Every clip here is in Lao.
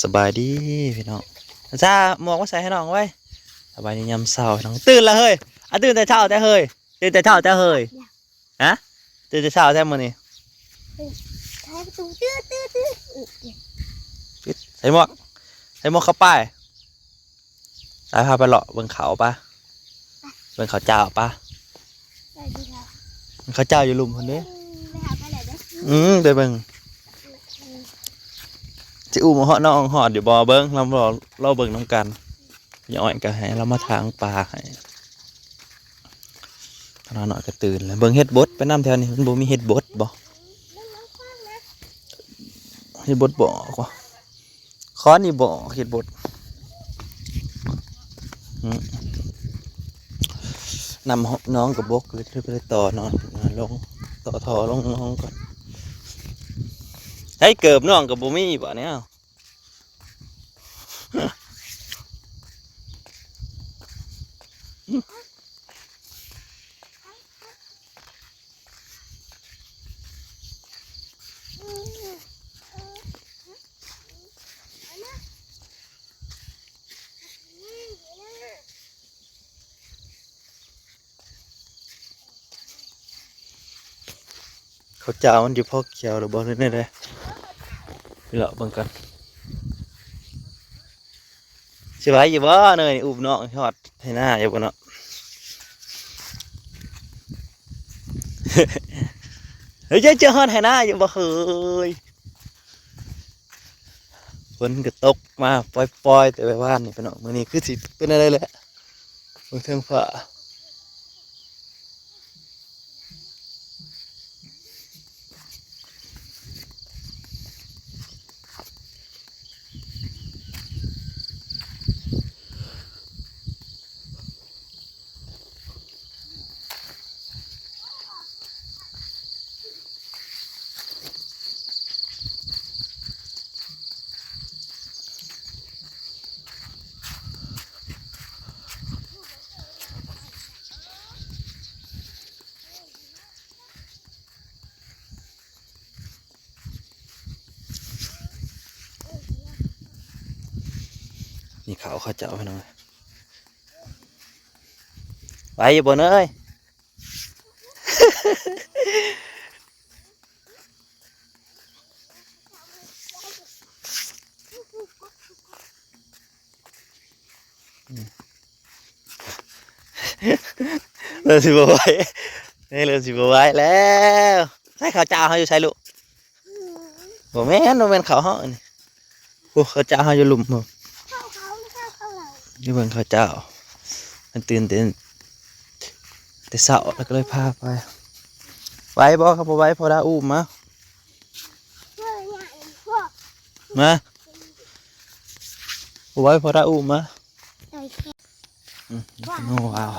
ສະບາຍດີພີ່ນ້ອງ ຊາໝວກມາໃສ່ໃຫ້ນ້ອງໄວ້. ສະບາຍດີຍາມເຊົ້າພີ່ນ້ອງ. ຕື່ນລະເຮີ້ຍ ອາ ຕື່ນແຕ່ເຊົ້າແທ້ເຮີ້ຍ ຕື່ນແຕ່ເຊົ້າແທ້ເຮີ້ຍ. ຮະ ຕື່ນແຕ່ເຊົ້າແທ້ມື້ນີ້. ໃສ່ປະຕູ ຕື້ໆໆ ປິດ ໃສ່ໝວກ ໃສ່ໝວກເຂົ້າໄປ. ສາຍພາໄປເລາະເບິ່ງເຂົາປະ ເບິ່ງເຂົາເຈົ້າປະ. ໄປດີແລ້ວ ເຂົາເຈົ້າຢູ່ລຸ່ມພຸ້ນເດ້. ອືມ ໄປຫາໄປແລ້ວເດ້. ອືມ ໄປເບິ່ງ ອືມ ຊິອຸ້ມເຮົາະນ້ອງຮອດຢູ່ບໍ່ ເບິ່ງ ລອງ ລໍເບິ່ງນຳກັນ. ຍາຍອ້ອຍກໍໃຫ້ລາວມາຖາງປ່າໃຫ້. ທາງນ້ອຍກໍຕື່ນແລ້ວ ເບິ່ງເຫັດບົດໄປນຳ. ແຖວນີ້ມັນບໍ່ມີເຫັດບົດບໍ່? ເຫັດບົດບໍ່ອອກວະ? ຄ້ອນນີ້ບໍ່ອອກເຫັດບົດ. ອືມ ນ້ຳໜອງກໍບົກ ເລີຍບໍ່ໄດ້ຕໍ່ນ້ອງລົງ ຕໍ່ທໍ່ລົງໜອງກ່ອນ. ໃສ່ເກີບນ້ອງກໍບໍ່ມີບໍ່ແນວ. ເຂົາເຈົ້າມັນຢູ່ພໍຂຽວຫຼືບໍ່ ຫຼືແນວໃດ? ເລາະເບິ່ງກ່ອນ. ຊິໄຫວຢູ່ບໍ່ເນີຍ ອຸ້ມນ້ອງຮອດໄຮ່ນາຢູ່ບໍ່ເນາະ? ເຮີ້ຍ ເຈົ້າຮອດໄຮ່ນາຢູ່ບໍ່ເຮີ້ຍ? ຝົນກໍຕົກມາປ່ອຍໆ ແຕ່ວານນີ້ພີ່ນ້ອງ ມື້ນີ້ຄືຊິເປັນແນວໃດແຫຼະ ເບິ່ງເທິງຟ້າ. ນີ້ເຂົາ ເຂົາເຈົ້າພີ່ນ້ອງ ໄຫວຢູ່ບໍ່ເນີຍ? ເລີ່ມຊິບໍ່ໄຫວ ເລີ່ມຊິບໍ່ໄຫວແລ້ວ. ໃສ່ເຂົາເຈົ້າເຮົາຢູ່ໃສລູກ? ບໍ່ແມ່ນ ບໍ່ແມ່ນເຂົາເຮົາອັນນີ້. ໂອ້ ເຂົາເຈົ້າເຮົາຢູ່ລຸ່ມພຸ້ນ. ຢູ່ເບິ່ງເຂົາເຈົ້າ ມັນຕື່ນເຕັ້ນແຕ່ເຊົ້າ ແລ້ວກໍເລີຍພາໄປ. ໄຫວບໍ່? ຄັນບໍ່ໄຫວ ພໍ່ດາອຸ້ມມາ ມາ. ບໍ່ໄຫວ ພໍ່ດາອຸ້ມມາ. ອືມ ໂອ້ ວ້າວ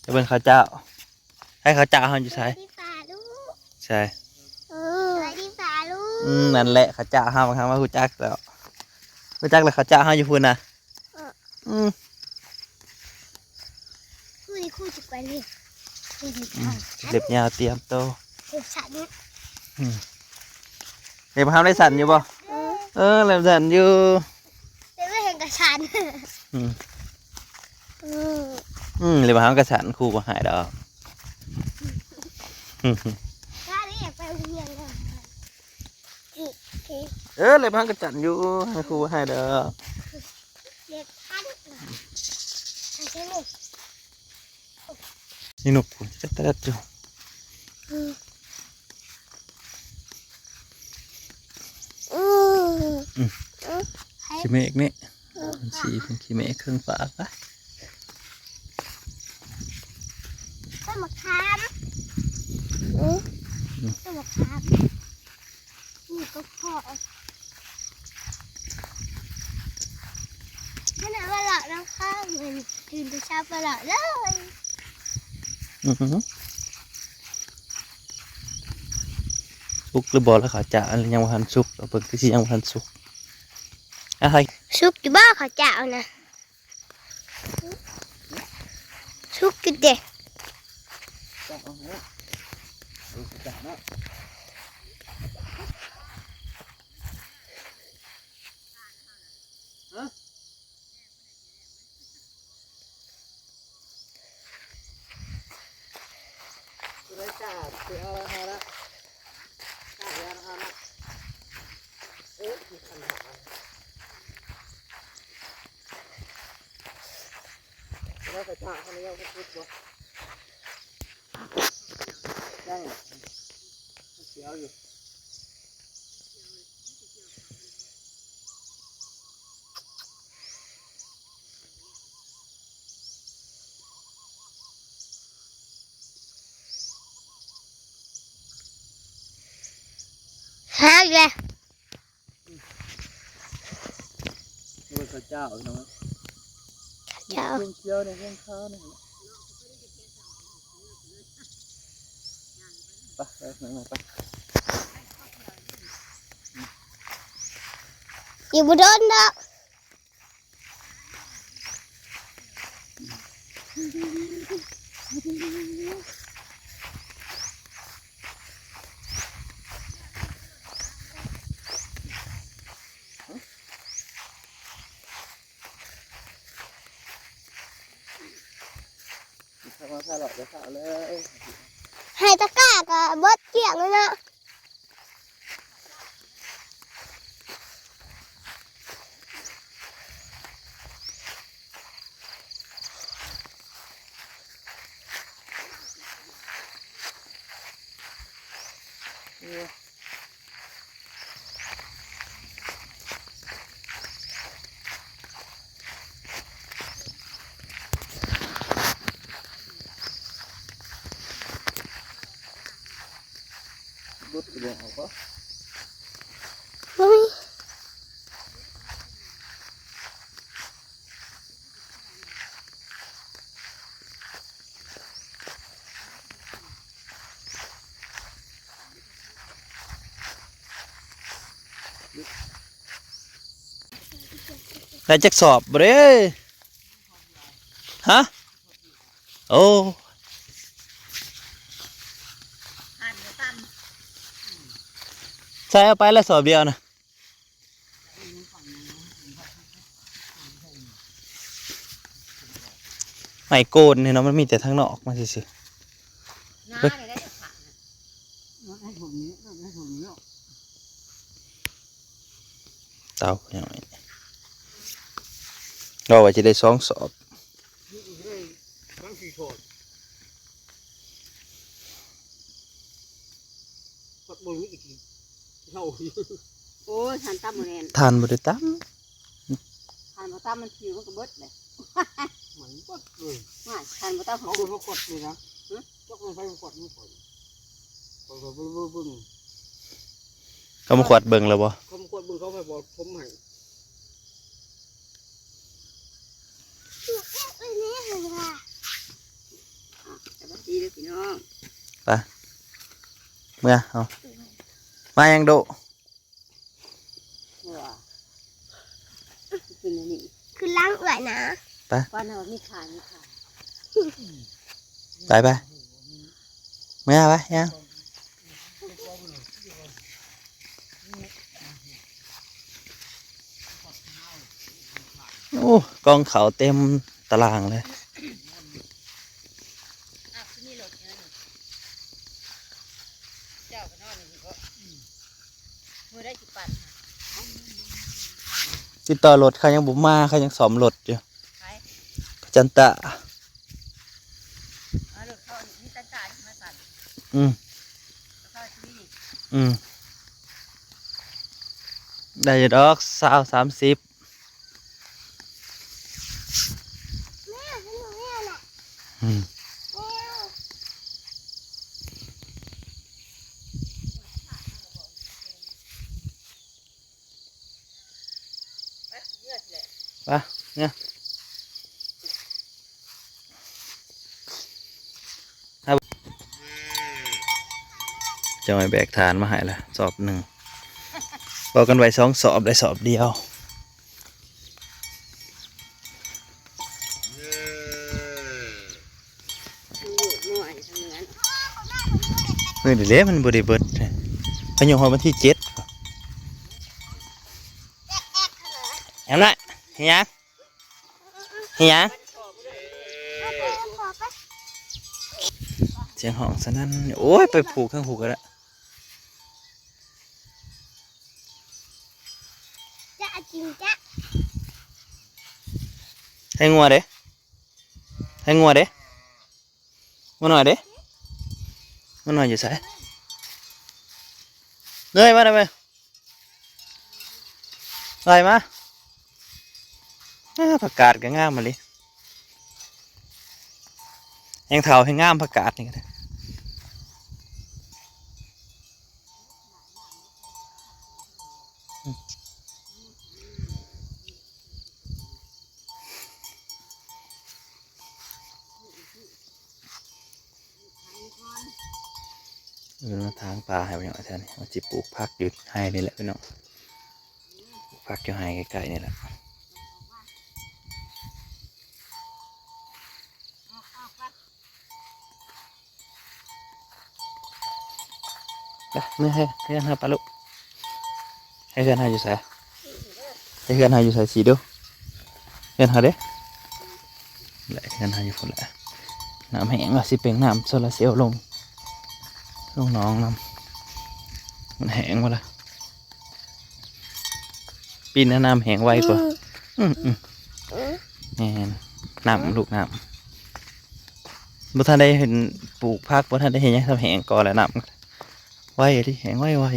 ໄປເບິ່ງເຂົາເຈົ້າ. ໃຫ້ເຂົາເຈົ້າເຮົາຢູ່ໃສ? ສະຫວັດດີປ້າລຸງ. ໃສ? ເອີ ສະຫວັດດີປ້າລຸງ. ອືມ ນັ້ນແຫຼະ ເຂົາເຈົ້າເຮົາ ເຮົາມາຮູ້ຈັກແລ້ວ ຮູ້ຈັກແລ້ວ ເຂົາເຈົ້າເຮົາຢູ່ພຸ້ນນະ. ເອີ ອືມ ຄູນີ້ຄູຈະໄປເລີຍ. ອືມ ເລັບຍາວຕຽມໂຕ. ເລັບສັ້ນ. ອືມ ເລັບເຮົາໄດ້ສັ້ນຢູ່ບໍ່? ເອີ ເອີ ເລັບສັ້ນຢູ່. ເລັບເຮົາກະສັ້ນ. ອືມ ອືມ ອືມ ເລັບເຮົາກະສັ້ນ ຄູບໍ່ໃຫ້ດອກ. ເອີ ເລັບເຮົາກະສັ້ນຢູ່ ຄູບໍ່ໃຫ້ດອກ. ເລັບສັ້ນ. ນີ້ນົກພຸ້ນ ແຕະໆຢູ່. ອືມ ອືມ ອືມ ອືມ ຂີ້ເມກນີ້. ອືມ ມັນຊິເປັນຂີ້ເມກເຄິ່ງຟ້າປະ. ຕົ້ນໝາກຂາມ. ອືມ ອືມ ຕົ້ນໝາກຂາມ. ນີ້ກໍພໍ ຂະໜາດວ່າເລາະນຳຂ້າງ ມັນຕື່ນແຕ່ເຊົ້າໄປເລາະເລີຍ. ອືຮຶ ສຸກຫຼືບໍ່ລະເຂົ້າຈ້າວ? ອັນນີ້ຍັງບໍ່ທັນສຸກ ເອົາເບິ່ງຄືຊິຍັງບໍ່ທັນສຸກ. ອາໄທ ສຸກຢູ່ບໍ່ເຂົ້າຈ້າວນະ? ສຸກຢູ່ເດ. ເອີ ເຂົ້າຈ້າວເນາະ. ໄປຖ້າເຮົາແລ້ວເຮັດບໍ່? ຍັງ ມັນສຽວຢູ່. ຫາອີກແລ້ວ. ໂອ້ຍ ເຂົາເຈົ້າເນາະ ເຂົາເຈົ້າ ເຂື່ອງຂຽວໃນເຂື່ອງຂາວນີ້. ໄປ ໄປ ໄປ ໄປ ຢູ່ບໍ່ດົນດອກ. ເຂົ້າມາພາເລາະ ໄປພາເລີຍ ໃຫ້ຕະກ້າກໍເບິດກ້ຽງແລ້ວເນາະ. ເບິດກະບໍ່ເອົາບໍ່? ໄດ້ຈັກສອບບໍ່ເດ້? ຮະ? ໂອ້ ໃສ່ເອົາໄປແລ້ວສອບດຽວນະ. ໄມ້ໂກນນີ້ເນາະ ມັນມີແຕ່ທາງນອກມາຊື່ໆ. ເບິ່ງ ເຕົານ້ອຍ ເວົ້າວ່າຊິໄດ້ສອງສອບ. ໂອ້ຍ ທ່ານຕຳບໍ່ແມ່ນ ທ່ານບໍ່ໄດ້ຕຳ ທ່ານບໍ່ຕຳມັນຊິວມັນກໍເບິດແຫຼະ ມັນເບິດເລີຍ ວ່າທ່ານບໍ່ຕຳ ເຂົາເອົາມາຂວັດນີ້ນະ ຮະ ຈັກແມ່ນໃຜມາຂວັດມັນ ຂ້ອຍ ຂ້ອຍກໍບໍ່ເບິ່ງ ເຂົາມາຂວັດເບິ່ງແລ້ວບໍ່? ເຂົາມາຂວັດເບິ່ງ ເຂົາໃຫ້ບໍ່ຖົມໃຫ້. ສະບາຍດີເດີພີ່ນ້ອງ ໄປ ເມືອເຮົາ ມາຫຍັງໂດ? ຂຶ້ນອັນນີ້ ຂຶ້ນຫຼັງເອື້ອຍນະ ໄປ ວ່ານະວ່າມີຂາ ມີຂາ ໄປ ໄປ ເມືອໄປ ຫຍັງ. ໂອ້ ກອງເຂົ້າເຕັມຕະລາງເລີຍ. ຕິດຕໍ່ລົດເຂົາຍັງບໍ່ມາ ເຂົາຍັງສ້ອມລົດຢູ່ ໃຜ? ຈັນຕາ. ເອົາລົດເຂົາມີຕັນຕາມາສັ່ນ ອືມ ເຂົາຊິມີ ອືມ ໄດ້ຢູ່ດອກ ຊາວ ສາມສິບ ອືມ. ໄປ ເມືອ ເຈົ້າໃຫ້ແບກຖ່ານມາໃຫ້ລະສອບໜຶ່ງ ເວົ້າກັນໄວ້ສອງສອບ ໄດ້ສອບດຽວ. ມື້ນີ້ແຫຼະມັນບໍ່ໄດ້ເບິດ ເຂົາຍັງຮອດວັນທີເຈັດ ແອມນະ ເຮັດຫຍັງ ເຮັດຫຍັງ ສຽງຮ້ອງສະນັ້ນ ໂອ້ຍ ໄປຜູກເທິງຜູກກໍໄດ້ ຈະກິນຈະ ໃຫ້ງົວເດ້. ໃຫ້ງົວເດ້ ງົວນ້ອຍເດ້ ງົວນ້ອຍຢູ່ໃສ? ເລີຍມາໄດ້ໄໝ? ໄລ່ມາ. ອ້າ ຜັກກາດກໍງາມມາລີ ແຮງເຖົ້າແຮງງາມ ຜັກກາດນີ້ກໍໄດ້. ເອີ ມາຖາງປ່າໃຫ້ພີ່ນ້ອງ ແຖວນີ້ວ່າຊິປູກຜັກຢູ່ໄຮ່ນີ້ແຫຼະພີ່ນ້ອງ ປູກຜັກຢູ່ໄຮ່ໃກ້ໆນີ້ແຫຼະ. ໄປ ເມືອໃຫ້ເຮືອນເຮົາປະລູກ. ໃຫ້ເຮືອນເຮົາຢູ່ໃສ? ໃຫ້ເຮືອນເຮົາຢູ່ໃສ? ຊີ້ດູ ເຮືອນເຮົາເດ້ ແຫຼະ ເຮືອນເຮົາຢູ່ພຸ້ນແຫຼະ. ນ້ຳແຫ້ງ ວ່າຊິເປັ່ງນ້ຳໂຊລາເຊວລົງ ລົງໜອງນຳ. ມັນແຫ້ງໝົດລະ ປີນີ້ນ້ຳແຫ້ງໄວກວ່າ. ອືມ ອືມ ແມ່ນ ນ້ຳລູກ ນ້ຳ ບໍ່ທັນໄດ້ເຫັນປູກຜັກ ບໍ່ທັນໄດ້ເຮັດຫຍັງ ນ້ຳແຫ້ງກ່ອນແລ້ວ ນ້ຳໄວອີ່ຫຼີ ແຫ້ງໄວໆ. ສະຫວັ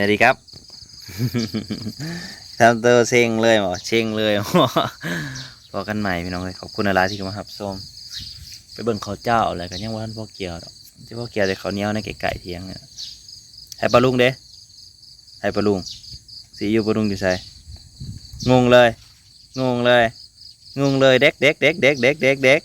ດດີຄັບ ທຳໂຕເຊັງເລີຍບໍ? ເຊັງເລີຍບໍ? ພໍ້ກັນໃໝ່ພີ່ນ້ອງເອີຍ ຂອບຄຸນຫຼາຍໆທີ່ເຂົ້າມາຮັບຊົມ. ໄປເບິ່ງເຂົ້າເຈົ້າແລ້ວກໍຍັງບໍ່ທັນພໍກ່ຽວດອກ ຈະພໍກ່ຽວແຕ່ເຂົ້າໜຽວໃນໃກ້ໆທຽງນີ້ແຫຼະ. ໃຫ້ປາລຸງເດ້ ໃຫ້ປາລຸງ ຊິຢູ່ປາລຸງຢູ່ໃສ? ງົງເລີຍ ງົງເລີຍ ງົງເລີຍ ເດັກ ເດັກ ເດັກ ເດັກ ເດັກ ເດັກ ເດັກ.